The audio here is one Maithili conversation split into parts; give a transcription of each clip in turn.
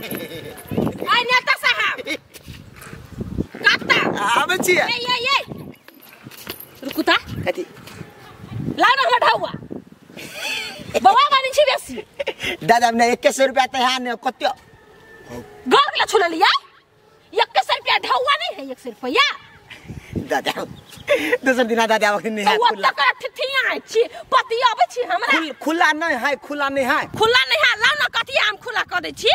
आइ नेता साहब कत्ता आबै छियै। ए ए ए रुकू ता कथी लाउ न हमरा ढौआ बौआ बनी छी बेसी दादा ने 21 रुपया त है ने कत्यो गल गेला छुले लिया 21 रुपया ढौआ नहीं है 1 रुपया दादा दोसर दिना दादा अखन नहीं है खुला ओत ठिठिया छी पति आबै छी हमरा खुला नहीं है खुला नहीं है खुला नहीं है लाउ न कथी हम खुला क दै छी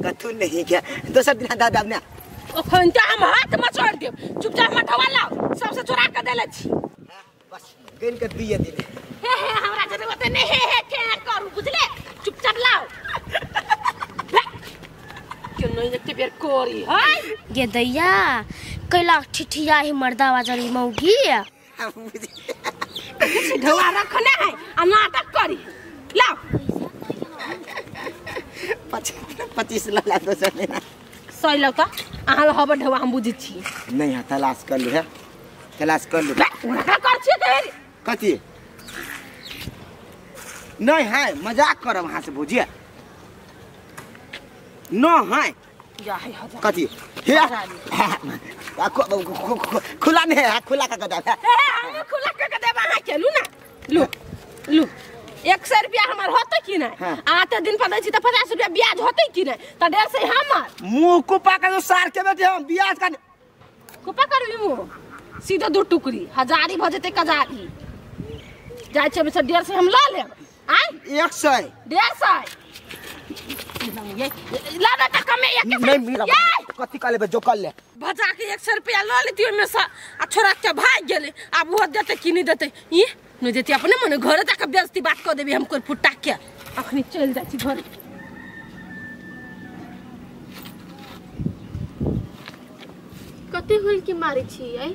कथु नहीं क्या दोसर दिना दादा ने अखन त हम हाथ में छोड़ देब चुपचाप मठवा लाउ सबसे चोरा के देले छी बस गिन के दिए दिन हे हे हमरा जरूरत नहीं हे हे के करू बुझले चुपचाप लाउ क्यों नहीं जते बेर कोरी हाय गे दैया कैला ठिठिया ही मर्दावा जरी मौगी ढौआ रखने है आ नाटक करी लाओ 25 ला दोसर दिना सही लौ त अहाँ लहब ढौआ हम बुझै छी नहीं है तलाश कर लू है तलाश कर लू का कर छी त कथी नहीं है मजाक करब अहाँ से बुझिए न है या है हजार कथी हे खुला नहीं है खुला का देब हम खुला का देब अहाँ के लू ना लू लू 100 रुपया हमर होतै कि नहीं आ त दिन पर दै छी त 50 रुपया ब्याज होतै कि नहीं त 150 हमर मुंह कुपा के जो सार के बेटे हम ब्याज का कुपा करबी मुंह सीधा दू टुकड़ी हजारी भ जेतै कजारी जाइ छै 150 हम ल लेब आय 100 150 ये ला ना त कमे एक नहीं मिला कथी कर लेबे जो कर ले बचा के 100 रुपया ल लेती ओमे से आ छोरा के भाग गेलै आब वो देतै कि नहीं देतै ई नहीं देती अपने मने घरे जाके बेइज्जती बात कर देबी हम कोई फुटा के अखनी चल जाइ छी घर कते हुलकी मारै छी ऐ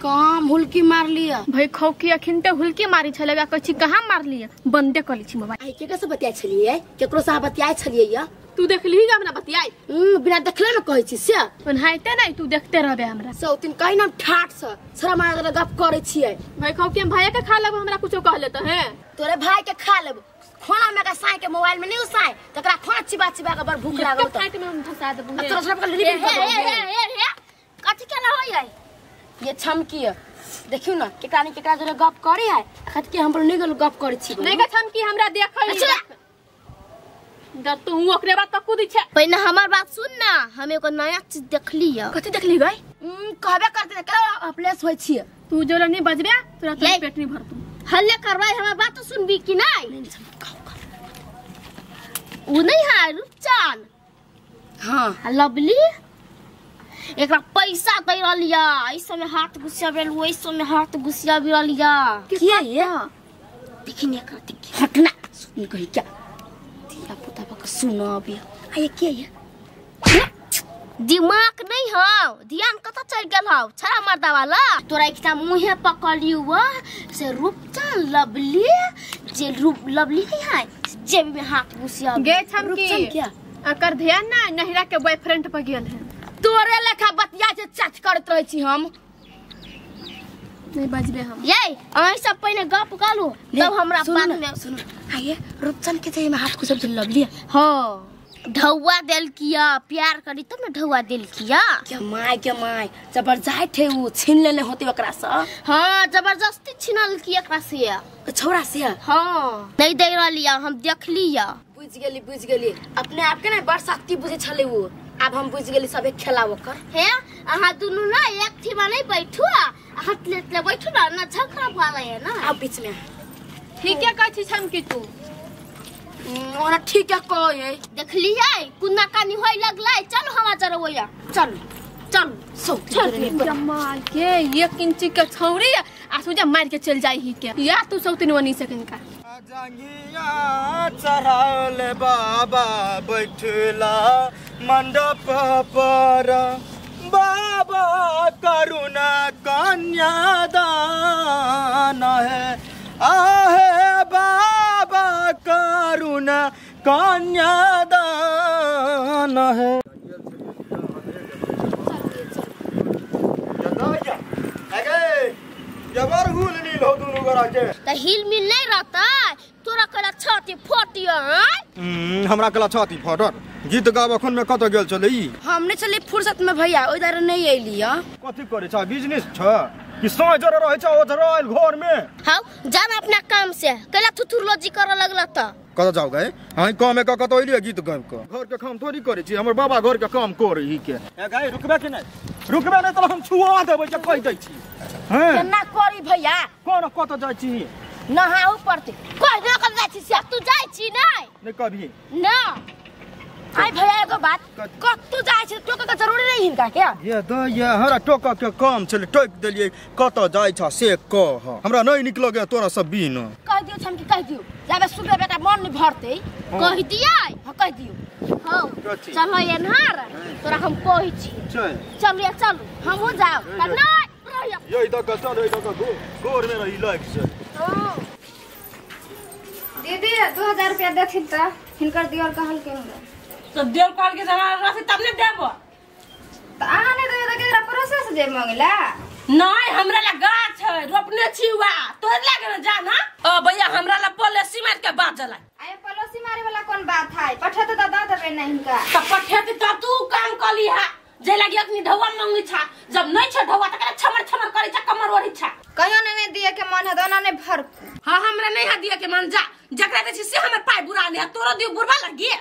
काम हुलकी मार लिया भाई खौकी अखिन ते हुलकी मारी छले बा कहै छी कहां मार लिया बंदे कर ली छी मोबाइल आई केकरा से बतियाय छलियै केकरो से बतियाय छलियै या तू देखली हमरा बतियाय बिना देखले न कहै छी से ओनाहिते नै तू देखते रहबे हमरा सौतिन कहि न ठाठ से छरा मार गप करै छियै भाई खौकी हम भैया के खा लेब हमरा कुछो कह लेत है तोरे भाई के खा लेब खाना में का साई के मोबाइल में नहीं उसाई तकरा खाना चिबा चिबा के बड़ भूख लागल त फाइट में हम फंसा देबू तोरा सब के लिबी हे हे कथि केना होय ये छमकी देखियो ना केकरा ने केकरा जरे गप करे है खत के हम पर नहीं गेल गप करे छी नहीं का छमकी हमरा देखै डर तू ओकरे बात तक कूदी छे पहिने हमर बात सुन ना हम एगो नया चीज देखली है कथि देखली गई कहबे करते केना अपलेस होय छी तू जोला नहीं बजबे तोरा तो पेट नहीं भरतू हल्ला करवाई हमर बात तो सुनबी कि नहीं उ नहीं है रूपचान हां लवली एकरा पैसा दे रहलिया एहि समय हाथ घुसिया भेल ओहि समय हाथ घुसिया रहलिया किया ये देखी ने एकरा देखी हटना सुन कही क्या धिया पुता बक सुनो अभी आ ये के ये दिमाग नहीं हौ ध्यान कत चल गेल हौ छड़ा मर्दा वाला तोरा एकटा मुहे पकड़लियो से रूपचान लवली जे रूप लवली नहीं है जेबी में हाथ घुसिया गे छमकी क्या अकर ध्यान ना नहिरा के बॉयफ्रेंड पर गेल है तोरे लेखा बतिया जे चाच करत रहै छी हम नहीं बजबे हम ये अहीं सब पहिने गप करू तब हमरा बात में सुनो आइए रूपचंद के जे में हाथ कुछ सब लवली हां ढौआ देल किया प्यार करी तब न ढौआ देल किया के my जबरदस्ती है उ छीन लेने होते ओकरा से हां जबरदस्ती छीनल किया एकरा से छोरा से हां नहीं दे रहलिया हम देखलिया बुझ गेली अपने आप के ना बड़ शक्ति बुझे छले उ अब हम बुझ गेली सबे खेला ओकर हे अहाँ दुनु ना एक थीमा नहीं बैठू हाथ लेतले बैठू ना ना झगड़ा वाला है ना आ बीच में ठीक है कहै छी छमकी तू ओना ठीक है कहे देखली है कुन्ना कानी होय लगलै चल हवा जरा होया चल चल सो चल जमाल के 1 इंच के छौरी आ सुजा मार के चल जाई ही के या तू सौतिन वनी से कनका जंगिया चढ़ल बाबा बैठला मंडप पर बाबा करुणा कन्या दान है आहे बाबा करुणा कन्या दान है। त हिल मिल नहीं रहता तोरा कहला छाती फोट फटियो हमरा कला छाती फटत गीत गाब अखन में कत गेल छलै हमने चले फुर्सत में भैया ओइ दार नहीं अइली ह कथि करे छ बिजनेस छ कि सौ जरे रहै छ ओ जरे आइल घर में हां जान अपना काम से कैला थुथुरलोजी करे लगला त कत जाऊ गए हां काम में कत अइली गीत गाब के घर के काम थोड़ी करे छी हमर बाबा घर के काम करे ही के ए गाय रुकबे कि नहीं रुकबे नहीं त हम छुआ देबै जे कहि दै छी हां केना करी भैया कोन कत जाइ छी नहाउ पड़ते कह दे कत जाइ छी से तू जाइ छी नहीं नहीं कभी ना आई भैया एगो बात कत जाइ छी टोके के जरूरी नहीं हिनका के ये दैया हमरा टोक के काम छले टोक देलिए कत जाइ छ से कह हमरा नहीं निक लगे तोरा सब बिन कह दियो हम के कह दियो जाबे सुबह बेटा मन नहीं भरते कह दिया हां कह दियो हां चलो एनहार तोरा हम कहै छी चल चल रे चल हमहु जाओ नहीं यही त चल यही त गोर में रही लाग से दीदी 2000 रुपया देथिन त हिनकर दियर कहल के हमरा तो दियर कहल के जमा रहते तब ने देबो त अहाँ नै देबे त केकरा प्रोसेस जे मंगला नहीं हमरा ला गाछ है रोपने छी वा तोर लागे न जा ना ओ भैया हमरा ला पॉलिसी मार के बात जला आए पॉलिसी मारे वाला कोन बात है पठेते त the देबे नै हिनका त पठेते तब तू काम कली हा जे लागी अखनी ढौआ मंगी छा जब नहीं छ ढौआ त करे छमर छमर करे छा कमर ओढ़ी छा कहियो नै नै दिए के मन है दोना नै भर हां हमरा नहीं हा दिए के मन जा जकरा दे छी से हमर पाई बुरा ले तोरो दियो बुरबा लगी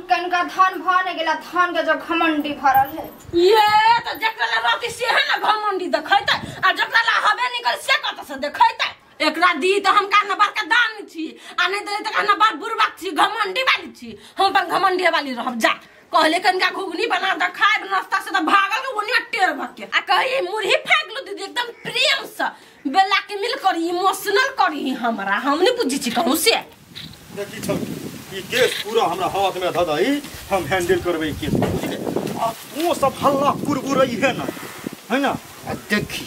कनका धन भ नै गेला धन के जो घमंडी भरल है ये त जकरा ला रहती से है ना घमंडी देखैत आ जकरा ला हबे निकल से कत से देखैत एकरा दी त हम का ना बड़का दान छी आ नहीं दे त का ना बड़ बुरबा छी घमंडी वाली छी हम अपन घमंडी वाली रहब जा कहले कनका घुगनी बना the खाए नाश्ता से त भागल के ओनिया टेर भके आ कही मुरही फाक लो दीदी एकदम प्रेम से बेला के मिल कर इमोशनल करी हमरा हम नहीं बुझी छी कहूं से देखी छ ई केस पूरा हमरा हाथ में धऽ दही हम हैंडल करबै केस बुझले आ तू सब हल्ला कुरकुरई है ना आ देखी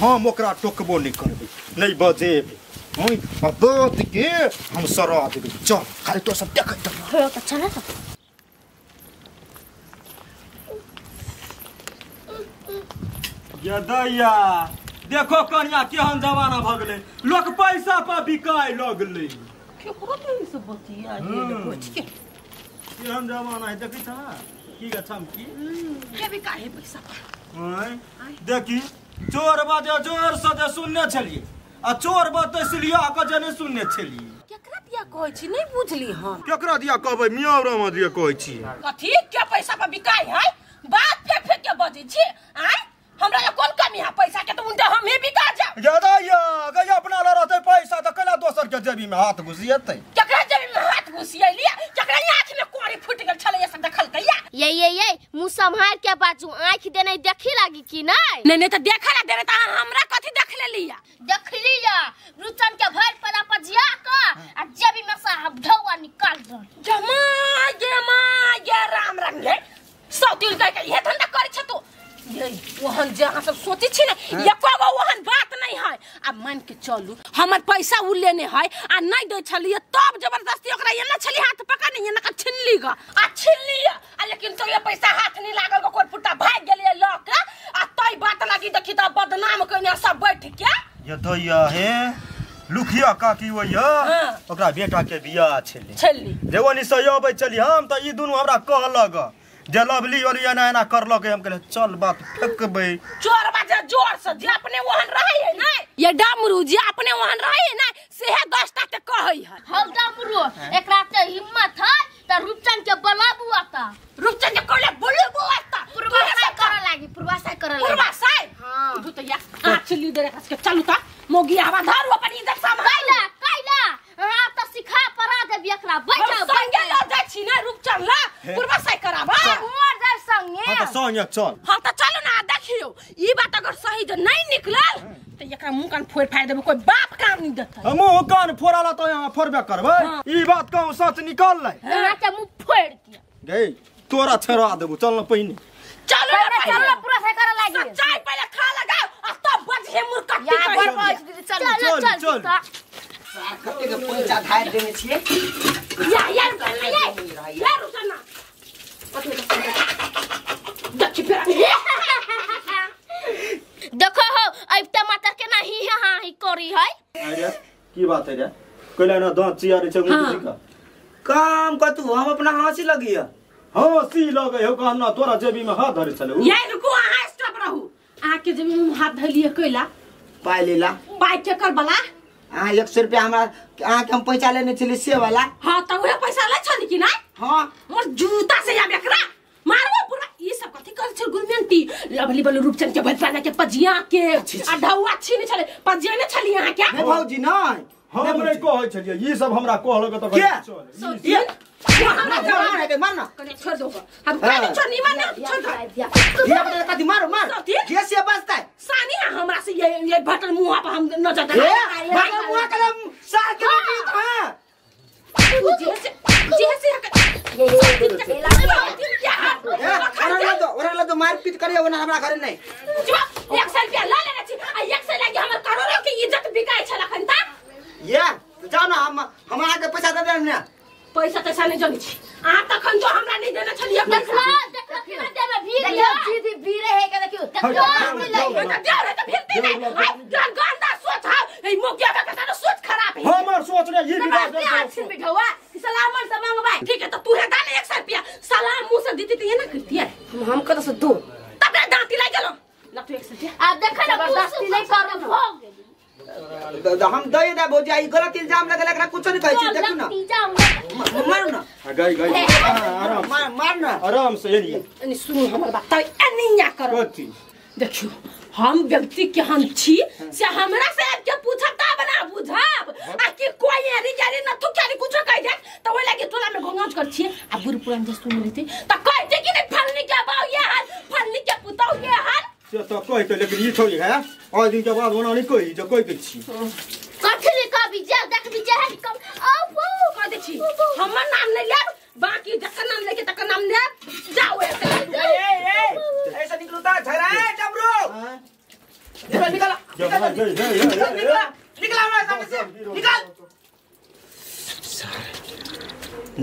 हम ओकरा टोकबो नहीं करबै नहीं बजेबै हम आ बात के हम सरा देबै चल खाली तो सब देखैत हो त चल त ये दैया देखो कनिया केहन जमाना भ गेलै लोक पैसा पर बिकाय लगलै केकरो तो ई सब बतिया जे कुछ के केहन जमाना है देखै छ की गछम की के बिकाय है पैसा पर आय देखी चोर बाजे जोर से जे सुनने छलिए आ चोर बतै सिलिया के जे नहीं सुनने छलिए केकरा दिया कहै छी नहीं बुझली हम केकरा दिया कहबै मियां रामा दिया कहै छी कथी के पैसा पर बिकाय है बात फेक फेक के बजै छी आय हमरा ले कोन कमी है पैसा के तो उनटा हम ही बिका जा ज्यादा या गया अपना ल रहते पैसा त कैला दोसर के जेबी में हाथ घुसियतै केकरा जेबी में हाथ घुसियली केकरा आंख में कोरी फूट गेल छलै सब देखल कहिया ये ये ये मुंह संभाल के बाजू आंख देने देखी लागी कि नहीं नहीं नहीं त देखला देरे त हमरा कथी देख लेलिया देख लिया रुचन के भर पदा पजिया क आ जेबी में से ढौआ निकाल दो जमा ये मां ये राम राम ये सौतिल कह के ये धंधा करै छ तू ये वहन जे अहाँ सब सोचै छी ने एको गो वहन बात नहीं है आ मान के चलू हमर पैसा उ लेने है आ नहीं दै छलिए तब जबरदस्ती ओकरा एना छली हाथ पकड़ने एना के छिनली ग आ छिनली आ लेकिन तो ये पैसा हाथ नहीं लागल गो कोई फुटा भाग गेलिए ल के आ तई बात लागी देखी त बदनाम कइने सब बैठ के ये दैया हे लुखिया काकी वैया ओकरा बेटा के बियाह छलै छली देवनी से अबै छली हम त ई दुनू हमरा कहलक जे लवली वाली एना एना करलक हम कहले चल बात फेकबै चोर बाजे जोर से जे अपने वहन रहै है नै ये डमरू जे अपने वहन रहै है नै सेहे 10 टा के कहै है हम डमरू एकरा ते हिम्मत है त रूपचंद के बलाबू आता रूपचंद के कहले बोलबू आता पूर्वासाय करे लागी पूर्वासाय करे लागी पूर्वासाय हां तू त या आछली दे के चलू त मोगी आवा धरू अपन इज्जत संभाल कैला कैला हां त सिखा परा देबी एकरा बैठ संगे ल जाइ छी नै रूपचंद ला पूर्वासाय कराबा मर जाय संगे हां त संगे चल हां त चलू ना देखियो ई बात अगर सही जे नहीं निकलल त एकरा मुंह कान फोड़ फाड़ देबो कोई बाप काम नहीं देतै मुंह कान फोड़ाला त यहाँ फोड़बे करबै ई बात कहूं सच निकल लै अहाँ के मुंह फोड़ दिया गई तोरा छेड़ा देबो चल न पहिने चलो ना चलो पूरा से करे लागी सच्चाई पहले खा लगाओ आ तब बजे मुर्कट्टी या बड़ बज दीदी चल चल चल कते के पैसा धार देने छिए या या या या रुसना देखी फेर देखो हो अब टमाटर के नहीं है हां ही करी है अरे की बात है रे कोइला ना दांत चियारे छै मुंह का काम कतू हम अपना हंसी लगिया हंसी लगे हो कहना तोरा जेबी में हाथ धरे छले ये रुको अहाँ स्टॉप रहू अहाँ के जेबी में हाथ धलिए कैला पाई लेला पाई के कर बला अहाँ 100 रुपया हमरा अहाँ के हम पैसा लेने छली से वाला हां त उहे पैसा ले छली कि नै हां मोर जूता से जाब एकरा मारबो पूरा ई सब कथि कर छल गुरमेंती लवली बलू रूपचंद के भैया के पजिया के आ ढौआ छीने छले पजिया ने छली अहाँ के नै भौजी नै हम नै कहै छलियै ई सब हमरा कहलक त के हमरा मार के मार ना कने छोड़ दो हम कने छोड़ नी मार छोड़ दो ये बता कथि मारो मार के से बचता है सानी हमरा से ये भटल मुंह पर हम नजर दे भटल मुंह कलम सार के बेटी हां तू जे से ओरा ला दो मारपीट करियो ना हमरा घरे नहीं 100 रुपया ला लेने छी आ 100 लागी हमर करोड़ों के इज्जत बिकाय छल अखन त ये जाओ ना हम हमरा के पैसा दे देब ना पैसा तैसा नहीं जनी छी आ तखन जो हमरा नहीं देने छलिए पैसा देखो केना देबे भीड़ देखियो सीधी भीड़ है के देखियो देखियो त देव रे त भीड़ते नहीं आ गंदा सोच है ए मोकिया के तारो सोच खराब है हमर सोच ने ई विकास छिन बिठवा सलामन से मांगबा ठीक है त तू हे दाले 100 रुपया सलाम मुंह से दीती त ये ना करती है हम कत से दो तब रे दांती लाग गेलो ला तू 100 रुपया आ देख ना जबरदस्ती नहीं करू भोग हम दे दे भौजी ई गलत इल्जाम लगल एकरा कुछ नहीं कहै छी देखू ना मारू ना गई गई आराम मार मार ना आराम से एनी एनी सुनू हमर बात त एनी या करो कथि देखियो हम व्यक्ति के हम छी से हमरा से आब के पूछब तब ना बुझब आ कि कोई एरी जारी न तू क्यारी कुछ कह दे त ओइ लागि तोला में घोंघाउज कर छी आ बुढ़ पुरान जे सुन लेते त कह दे कि नहीं फलनी के बाऊ ये हाल फलनी के पुतौ ये हाल से त कहते लेकिन ई थोड़ी है और दिन के बाद ओना नहीं कही जे कह दे छी कथि ले कभी जा देख भी जा कम ओ वो कह दे छी हमर नाम नहीं लेब बाकी जकर नाम लेके तकर नाम लेब जाओ ए ए ए ऐसा निकलो ता झगड़ा है डमरू निकल निकल निकल निकल हमरा सामने से निकल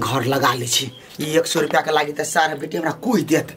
घर लगा ले छी ई 100 रुपया के लागी त सारा बेटी हमरा कोई देत